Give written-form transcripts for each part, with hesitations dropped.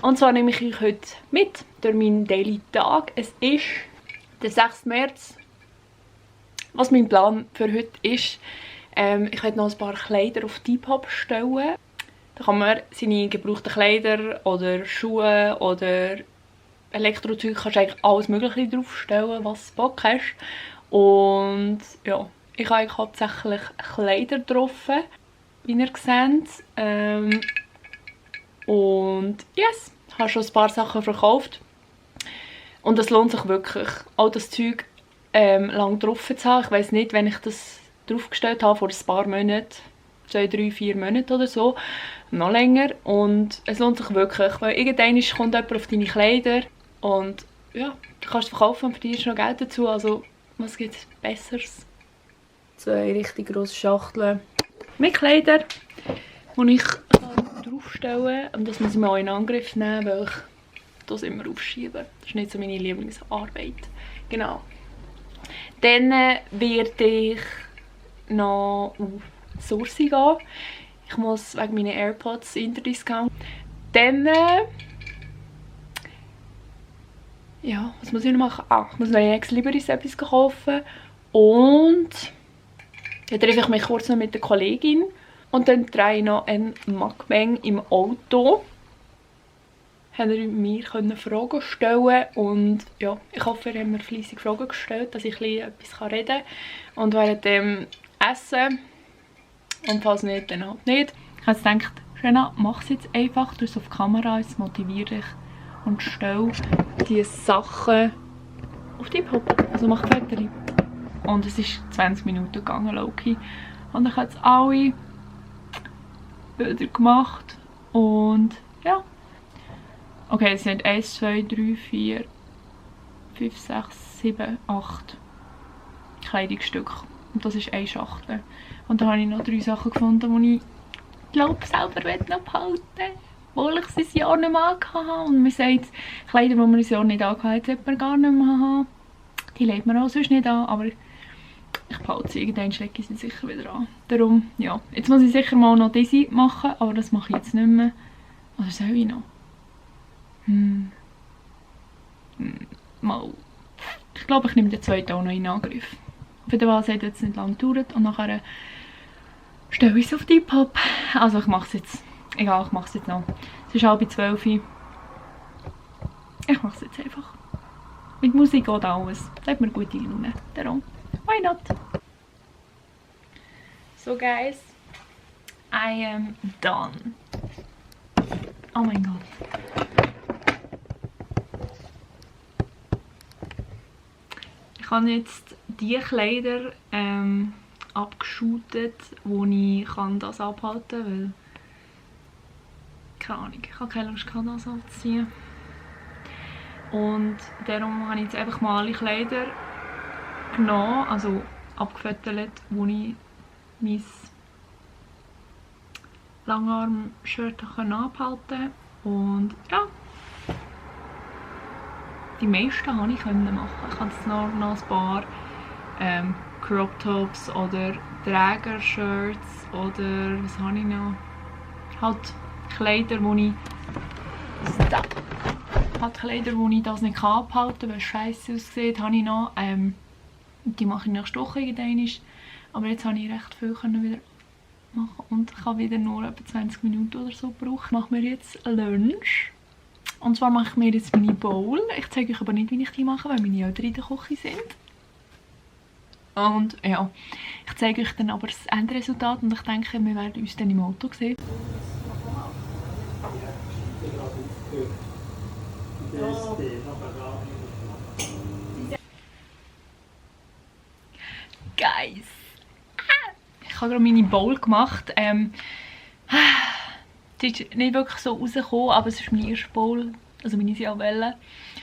Und zwar nehme ich euch heute mit durch meinen Daily Tag. Es ist der 6. März. Was mein Plan für heute ist, ich werde noch ein paar Kleider auf Depop stellen. Da kann man seine gebrauchten Kleider oder Schuhe oder Elektrozeug, kannst eigentlich alles Mögliche draufstellen, was du Bock hast. Und ja, ich habe eigentlich hauptsächlich Kleider drauf, wie ihr seht. Und yes, ich habe schon ein paar Sachen verkauft. Und es lohnt sich wirklich, all das Zeug lang drauf zu haben. Ich weiss nicht, wenn ich das draufgestellt habe vor ein paar Monaten, 2, 3, 4 Monate oder so, noch länger. Und es lohnt sich wirklich, weil irgendwann kommt jemand auf deine Kleider und ja, du kannst es verkaufen und verdienst noch Geld dazu. Also, was gibt es Besseres? 2 richtig grosse Schachteln mit Kleidern, die ich draufstellen kann. Und das muss ich mal in Angriff nehmen, weil ich das immer aufschiebe. Das ist nicht so meine Lieblingsarbeit. Genau. Dann werde ich noch auf Sourcing gehen. Ich muss wegen meinen AirPods Interdiscount. Dann ja, was muss ich noch machen? Ich muss noch in Ex-Libris etwas kaufen. Und dann treffe ich mich kurz noch mit der Kollegin. Und dann drehe ich noch ein Mukbang im Auto. Haben wir mir Fragen stellen und ja, ich hoffe, ihr habt mir fleissig Fragen gestellt, dass ich etwas reden kann. Und während dem Essen, und falls nicht, dann halt nicht. Ich habe jetzt gedacht, Jenna, mach es jetzt einfach, du es auf die Kamera, es motiviert dich und stell diese Sachen auf Depop. Also mach Fotos. Und es ist 20 Minuten gegangen, Loki. Und ich habe jetzt alle Bilder gemacht und ja. Okay, es sind 1, 2, 3, 4, 5, 6, 7, 8 Kleidungsstücke. Und das ist eine Schachtel. Und dann habe ich noch 3 Sachen gefunden, die ich glaube selber noch behalten will. Obwohl ich es ein Jahr nicht mehr angehabt. Und man sagt, Kleider, die man ein Jahr nicht angehabt hat, sollte man gar nicht mehr haben. Die legt man auch sonst nicht an, aber ich behalte sie. Irgendwann lege ich sie sicher wieder an. Darum, ja. Jetzt muss ich sicher mal noch diese machen, aber das mache ich jetzt nicht mehr. Oder soll ich noch? Mal. Ich glaube, ich nehme den zweiten auch noch in Angriff. Auf jeden Fall hat es jetzt nicht lange gedauert und nachher stelle ich es auf Depop. Also ich mache es jetzt. Egal, ich mache es jetzt noch. Es ist 11:30. Ich mache es jetzt einfach. Mit Musik geht alles. Das hat mir gute Laune. Darum, why not? So guys, I am done. Oh mein Gott. Ich habe jetzt die Kleider abgeschootet, wo ich das abhalten kann, weil keine Ahnung, ich habe keine Lust gehabt, das anzuziehen. Und darum habe ich jetzt einfach mal alle Kleider genommen, also abgefüttert, wo ich mein Langarm-Shirt abhalten konnte. Und ja, die meisten konnte ich machen. Ich habe jetzt noch ein paar Crop Tops oder Träger-Shirts oder was habe ich noch? Halt Kleider, wo ich das nicht abhalten kann, weil es scheiße aussieht, habe ich noch. Die mache ich nächste Woche irgendwann. Aber jetzt habe ich recht viel wieder machen und ich habe wieder nur etwa 20 Minuten oder so gebraucht. Ich mache mir jetzt Lunch. Und zwar mache ich mir jetzt meine Bowl. Ich zeige euch aber nicht, wie ich die mache, weil meine Eltern in der Küche sind. Und ja, ich zeige euch dann aber das Endresultat und ich denke, wir werden uns dann im Auto sehen. Guys! Ich habe gerade meine Bowl gemacht. Die ist nicht wirklich so rausgekommen, aber es ist meine erste Bowl, also meine Siavelle.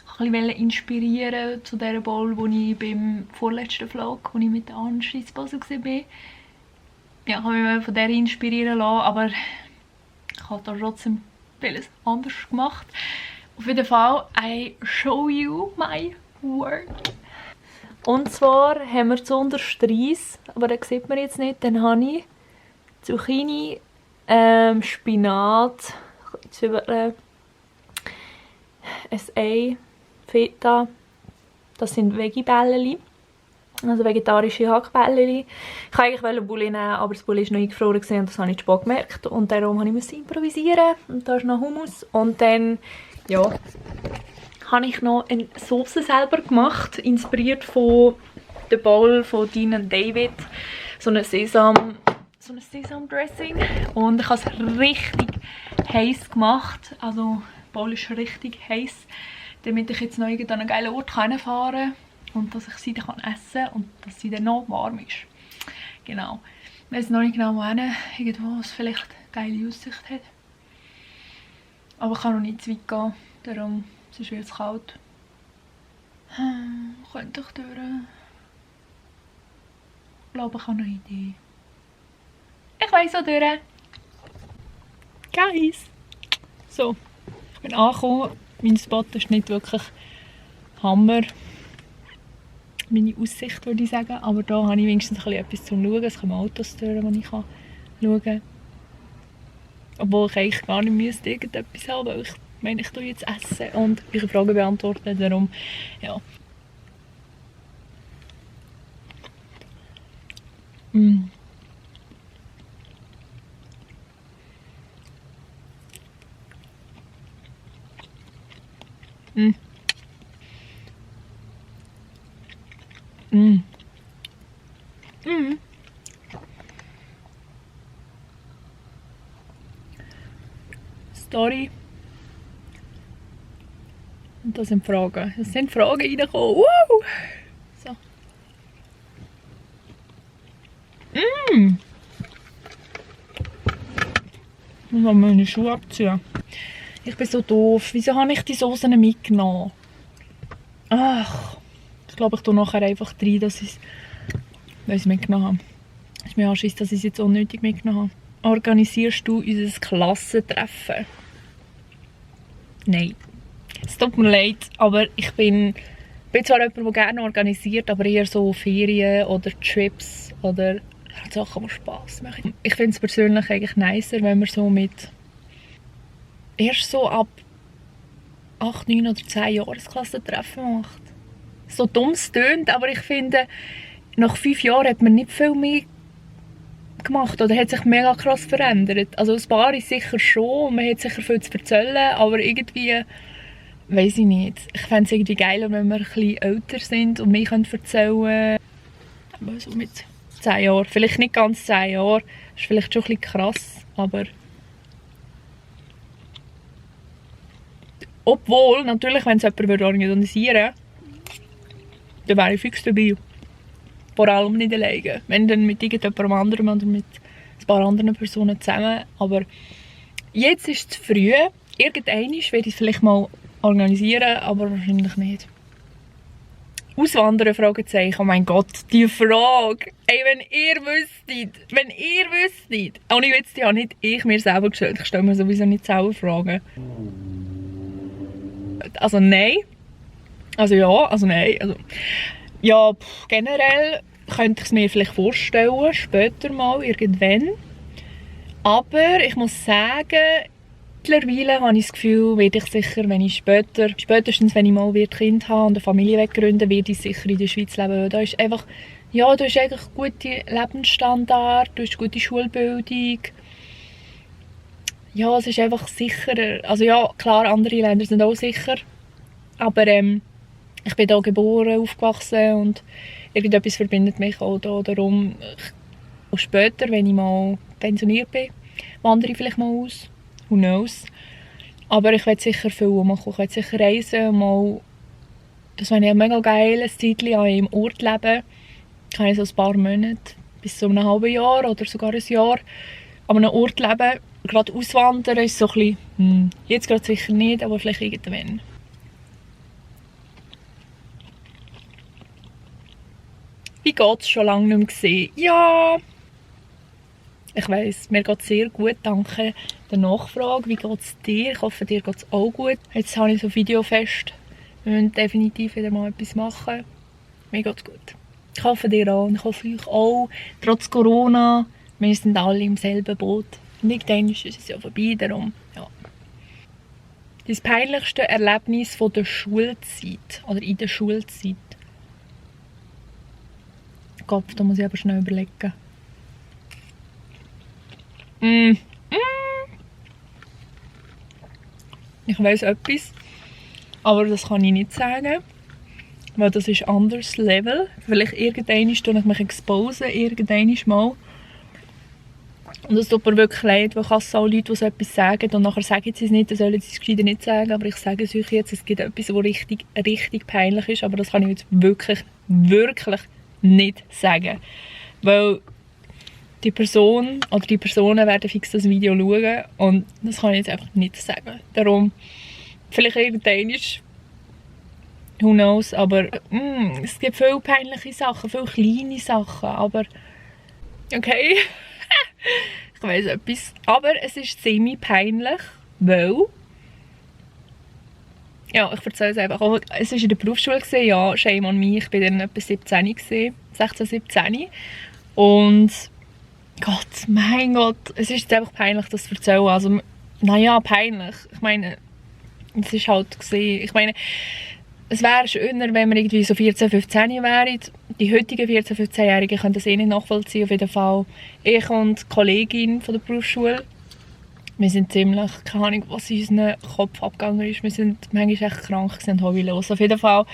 Ich wollte ein bisschen inspirieren zu dieser Bowl, die ich beim vorletzten Vlog, wo ich mit der Anne in Basel war. Ja, ich habe mich von der inspirieren lassen, aber ich habe da trotzdem vieles anders gemacht. Auf jeden Fall, I show you my work. Und zwar haben wir zuunterst Reis, aber das sieht man jetzt nicht. Dann habe ich Zucchini, Spinat, Zwiebeln, SA Feta. Das sind Veggie-Bällchen. Also vegetarische Hackbällchen. Ich wollte eigentlich Bulli nehmen, aber das Bulli war noch eingefroren und das habe ich zu spät gemerkt. Und darum musste ich improvisieren. Und da ist noch Hummus. Und dann, ja, habe ich noch eine Sauce selber gemacht, inspiriert von der Bowl von Dean & David. So ein Sesam-Dressing. Und ich habe es richtig heiß gemacht. Also, die Bowl ist richtig heiß, damit ich jetzt noch an einen geilen Ort fahren kann. Und dass ich sie dann essen kann und dass sie dann noch warm ist. Genau. Ich weiß noch nicht genau, wohin. Irgendwo, was vielleicht eine geile Aussicht hat. Aber ich kann noch nicht zu weit gehen. Darum sonst wird es kalt. Könnte ich durch. Ich glaube, ich habe eine Idee. Ich weiss auch durch. Guys! So, ich bin angekommen. Mein Spot ist nicht wirklich Hammer. Meine Aussicht, würde ich sagen. Aber da habe ich wenigstens etwas zum Schauen. Es kommen Autos durch, die ich schauen kann. Obwohl ich eigentlich gar nicht irgendetwas haben, weil ich meine, ich tue jetzt essen und eure Fragen beantworten. Darum, ja. Mm. Mm. Mm. Mm. Story. Und das sind Fragen. Es sind Fragen reingekommen. Wow! So. Mm. Ich muss meine Schuhe abziehen. Ich bin so doof. Wieso habe ich die Soße nicht mitgenommen? Ach. Ich glaube, ich tue nachher einfach rein, dass ich es mitgenommen habe. Es ist mir anscheinend, dass ich es jetzt unnötig mitgenommen habe. Organisierst du unser Klassentreffen? Nein. Es tut mir leid, aber ich bin zwar jemand, der gerne organisiert, aber eher so Ferien oder Trips oder Sachen, die Spass machen. Ich finde es persönlich eigentlich nicer, wenn man so erst so ab 8, 9 oder 10 Jahren das Klassentreffen macht. So dumm es tönt, aber ich finde, nach 5 Jahren hat man nicht viel mehr gemacht oder hat sich mega krass verändert. Also ein paar ist sicher schon, man hat sicher viel zu erzählen, aber irgendwie, weiss ich nicht. Ich fände es irgendwie geiler, wenn wir ein bisschen älter sind und mehr erzählen können. Aber so mit 10 Jahren, vielleicht nicht ganz 10 Jahre, das ist vielleicht schon ein bisschen krass, aber obwohl, natürlich, wenn es jemand organisieren würde, dann wäre ich fix dabei. Vor allem nicht alleine. Wenn dann mit irgendjemandem anderem oder mit ein paar anderen Personen zusammen. Aber jetzt ist es zu früh. Irgendwann werde ich es vielleicht mal organisieren, aber wahrscheinlich nicht. Auswandern, Fragezeichen. Oh mein Gott, die Frage. Ey, wenn ihr wüsstet. Ohne Witz, die habe nicht ich mir selber gestellt. Ich stelle mir sowieso nicht selber Fragen. Also nein. Also ja, also nein. Also, ja, generell könnte ich es mir vielleicht vorstellen, später mal, irgendwann. Aber ich muss sagen, mittlerweile habe ich das Gefühl, werde ich sicher, wenn ich spätestens wenn ich mal Kind habe und eine Familie gründen, werde ich sicher in der Schweiz leben. Weil da ist einfach, ja, da ist eigentlich gute Lebensstandard, du hast gute Schulbildung. Ja, es ist einfach sicherer. Also ja, klar, andere Länder sind auch sicher. Aber ich bin hier geboren, aufgewachsen und irgendetwas verbindet mich auch da. Darum, auch später, wenn ich mal pensioniert bin, wandere ich vielleicht mal aus. Who knows? Aber ich werde sicher viel machen. Ich werde sicher reisen. Mal, das wäre ja mega geil, ein Zeitchen an einem Ort leben. Kann ich so ein paar Monate, bis zu einem halben Jahr oder sogar ein Jahr an einem Ort leben. Gerade auswandern ist so ein bisschen, jetzt gerade sicher nicht, aber vielleicht irgendwann. Wie geht es? Schon lange nicht mehr gesehen? Ja, ich weiss, mir geht es sehr gut, danke der Nachfrage. Wie geht es dir? Ich hoffe, dir geht es auch gut. Jetzt habe ich so Videofest. Wir müssen definitiv wieder mal etwas machen. Mir geht es gut. Ich hoffe dir auch und ich hoffe euch auch. Trotz Corona, wir sind alle im selben Boot. Und irgendwann ist es ja vorbei, darum, ja. Dein peinlichste Erlebnis von der Schulzeit oder in der Schulzeit? Kopf, da muss ich aber schnell überlegen. Ich weiss etwas, aber das kann ich nicht sagen, weil das ist ein anderes Level. Vielleicht irgendwann tue ich mich exposen, irgendwann mal. Und es tut mir wirklich leid, weil ich hasse auch Leute, die so etwas sagen und nachher sagen sie es nicht, dann sollen sie es gescheiter nicht sagen, aber ich sage es euch jetzt, es gibt etwas, das richtig, richtig peinlich ist, aber das kann ich jetzt wirklich, wirklich nicht sagen. Weil die Person oder die Personen werden fix das Video schauen und das kann ich jetzt einfach nicht sagen. Darum, vielleicht irgendwann ist, who knows, aber es gibt viele peinliche Sachen, viele kleine Sachen, aber okay. Ich weiss etwas. Aber es ist semi-peinlich, weil... Ja, ich erzähle es einfach. Aber es war in der Berufsschule, ja, shame on me. Ich war dann etwa 17, 16, 17. Und... Gott, mein Gott, es ist einfach peinlich, das zu erzählen. Also, naja, peinlich. Ich meine, es ist halt gesehen. Ich meine, es wäre schöner, wenn wir irgendwie so 14, 15 wären. Die heutigen 14, 15-Jährigen können das eh nicht nachvollziehen. Auf jeden Fall ich und die Kollegin von der Berufsschule, wir sind ziemlich, keine Ahnung, was in unserem Kopf abgegangen ist. Wir sind manchmal echt krank und hobbylos. Auf jeden Fall,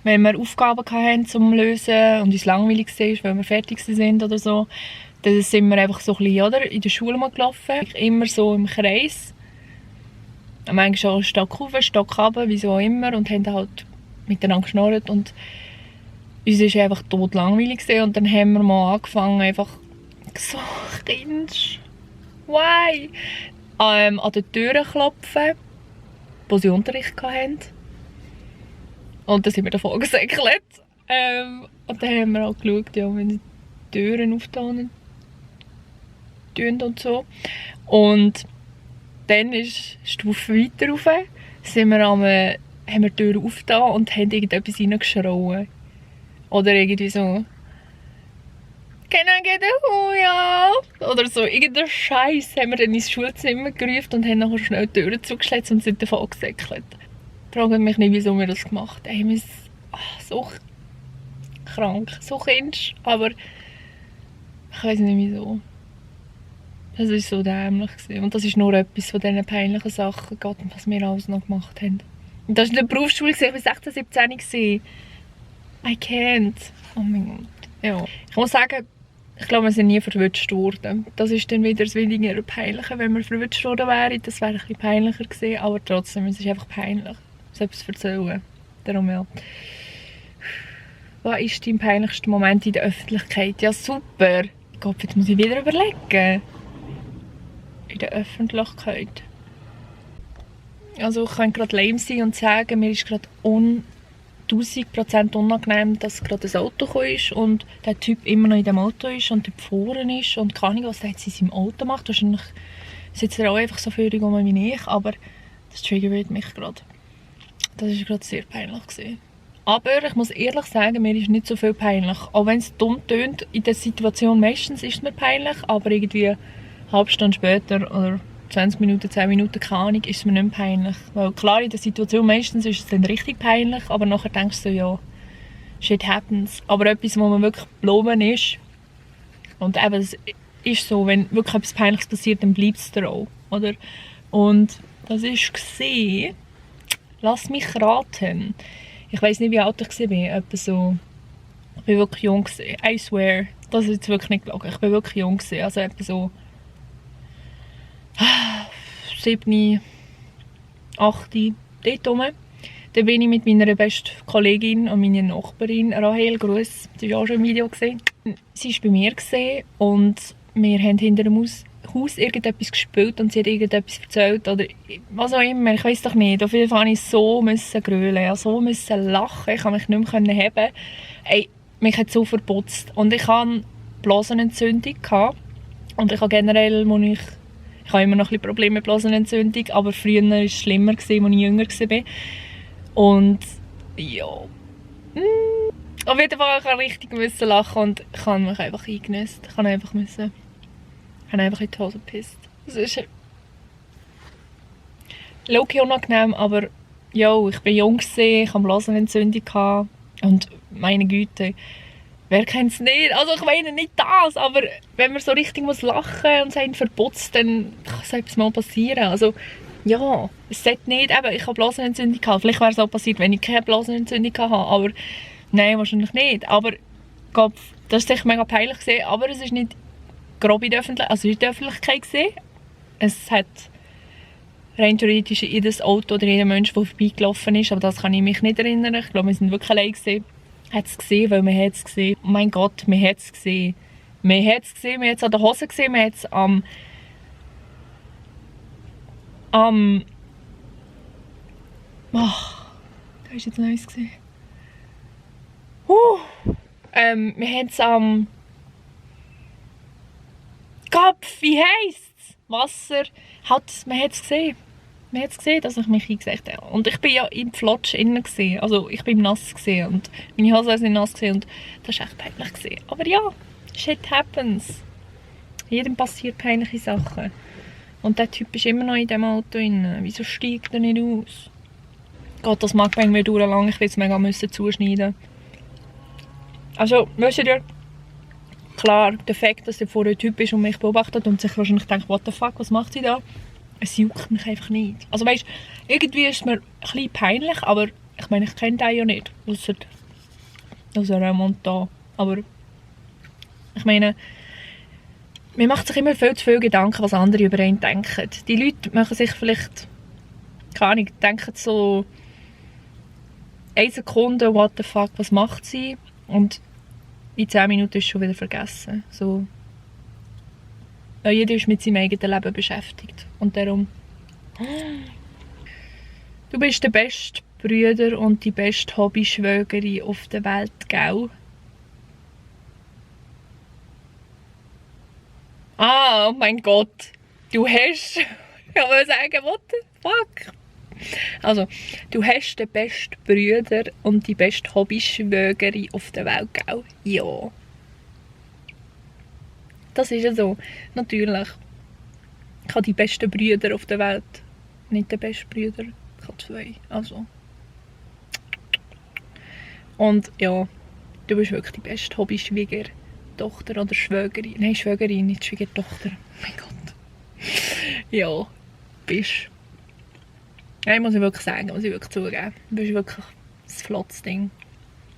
wenn wir Aufgaben hatten zum Lösen und uns langweilig war, weil wir fertig sind oder so, dann sind wir einfach so ein bisschen, oder, in der Schule mal gelaufen. Immer so im Kreis. Manchmal auch Stock rauf, Stock runter, wie so immer. Und haben halt miteinander geschnurrt. Und uns war einfach totlangweilig und dann haben wir mal angefangen, einfach so, Kind, why? An den Türen klopfen, wo sie Unterricht hatten. Und dann sind wir davon gesäckelt. Und dann haben wir auch geschaut, ja, wenn die Türen auftauen und so. Und dann ist die Stufe weiter rauf, haben wir die Türen aufgetan und haben irgendetwas reingeschrauen. Oder irgendwie so «Can I get a Huya?» Oder so, irgendeinen Scheiß haben wir dann ins Schulzimmer gerufen und haben nachher schnell die Türen zugeschlagen und sind davon gesäckelt. Fragt mich nicht, wieso wir das gemacht haben. Wir sind so krank, so kindisch, aber ich weiß nicht wieso. Das war so dämlich. Und das ist nur etwas von diesen peinlichen Sachen, was wir alles noch gemacht haben. Und das war in der Berufsschule, ich war 16, 17. I can't. Oh mein Gott. Ja. Ich muss sagen, ich glaube, wir sind nie verwünscht worden. Das ist dann wieder das weniger Peinliche, wenn wir verwünscht worden wären. Das wäre ein bisschen peinlicher gewesen, aber trotzdem, es ist einfach peinlich, so etwas zu erzählen. Darum ja. Was ist dein peinlichster Moment in der Öffentlichkeit? Ja, super. Gott, jetzt muss ich wieder überlegen. In der Öffentlichkeit. Also ich kann gerade lame sein und sagen, mir ist gerade 1000% unangenehm, dass gerade ein Auto gekommen ist und der Typ immer noch in dem Auto ist und dort vorne ist und keine Ahnung, was der jetzt in seinem Auto macht. Wahrscheinlich sitzt er auch einfach so völlig um wie ich, aber das triggert mich gerade. Das war gerade sehr peinlich gewesen. Aber ich muss ehrlich sagen, mir ist nicht so viel peinlich. Auch wenn es dumm tönt, in der Situation meistens ist es mir peinlich, aber irgendwie eine halbe Stunde später oder 20 Minuten, 10 Minuten, keine Ahnung, ist es mir nicht mehr peinlich. Weil klar, in der Situation meistens ist es dann richtig peinlich, aber nachher denkst du so, ja, shit happens. Aber etwas, wo man wirklich belogen ist, und eben, es ist so, wenn wirklich etwas Peinliches passiert, dann bleibt es da auch, oder? Und das war, lass mich raten, ich weiss nicht, wie alt ich war, etwa so, ich war wirklich jung, I swear, das ist jetzt wirklich nicht gelogen, ich war wirklich jung, also etwa so 7, 8, dort rum. Dann bin ich mit meiner besten Kollegin und meiner Nachbarin, Rahel, Gruß, sie war auch schon im Video gesehen. Sie war bei mir und wir haben hinter dem Haus irgendetwas gespielt und sie hat irgendetwas erzählt oder was auch immer, ich weiß doch nicht. Auf jeden Fall musste ich so grölen, so lachen, ich konnte mich nicht mehr heben. Ey, mich hat so verputzt und ich hatte Blasenentzündung und ich habe generell, ich habe immer noch ein bisschen Probleme mit Blasenentzündung, aber früher war es schlimmer, als ich jünger war. Und ja, auf jeden Fall musste ich richtig lachen und ich habe mich einfach eingenässt. Ich habe einfach in die Hose gepisst. Das ist low-key unangenehm, aber yo, ich bin jung gewesen, ich hatte Blasenentzündung gehabt. Und meine Güte, wer kennt es nicht? Also ich meine nicht das, aber wenn man so richtig muss lachen und es einen verputzt, dann kann so etwas mal passieren. Also ja, es sollte nicht, eben, ich habe Blasenentzündung gehabt. Vielleicht wäre es auch passiert, wenn ich keine Blasenentzündung hatte, aber nein, wahrscheinlich nicht. Aber glaub, das war sicher mega peinlich gewesen, aber es ist nicht grob in der Öffentlichkeit, also in der Öffentlichkeit gesehen. Es hat rein theoretisch jedes Auto oder jeder Mensch, der vorbeigelaufen ist, aber das kann ich mich nicht erinnern. Ich glaube, wir sind wirklich allein gewesen. Hat es gesehen, weil man hat es gesehen. Oh mein Gott, man hat es gesehen. Man hat es gesehen, man hat es an der Hose gesehen, man hat es da ist jetzt noch eins gesehen. Man hat es am Kopf, wie heisst's? Wasser. Halt, man hat es gesehen. Man hat es gesehen, dass ich mich eingesetzt habe. Und ich war ja im Flotsch innen gewesen. Also ich bin nass gewesen und meine Hose sind nass gewesen und das war echt peinlich gewesen. Aber ja, shit happens. Jedem passiert peinliche Sachen. Und der Typ ist immer noch in diesem Auto drin. Wieso steigt er nicht aus? Gott, das mag bei mir lang. Ich will es mega zuschneiden. Also, weißt du, klar, der Fakt, dass er vor einem Typ ist und mich beobachtet und sich wahrscheinlich denkt, what the fuck, was macht sie da? Es juckt mich einfach nicht. Also weißt, irgendwie ist es mir ein bisschen peinlich, aber ich meine, ich kenne den ja nicht. Ausser Raymond da. Aber ich meine, man macht sich immer viel zu viel Gedanken, was andere über einen denken. Die Leute machen sich vielleicht, keine Ahnung, denken so 1 Sekunde, what the fuck, was macht sie? Und in 10 Minuten ist es schon wieder vergessen. So. Ja, jeder ist mit seinem eigenen Leben beschäftigt. Und darum... Du bist der beste Bruder und die beste Hobbyschwägerin auf der Welt, gell? Ah, oh mein Gott. Du hast... Ich will sagen, what the fuck? Also, du hast den besten Bruder und die beste Hobbyschwägerin auf der Welt, gell? Ja. Das ist ja so. Natürlich. Ich habe die besten Brüder auf der Welt. Nicht den besten Brüder. Ich habe 2. Also. Und ja, du bist wirklich die beste Hobby-Schwiegertochter oder Schwägerin. Nein, Schwägerin, nicht Schwiegertochter. Oh mein Gott. Ja, bist. Nein, muss ich wirklich sagen, muss ich wirklich zugeben. Du bist wirklich ein flottes Ding.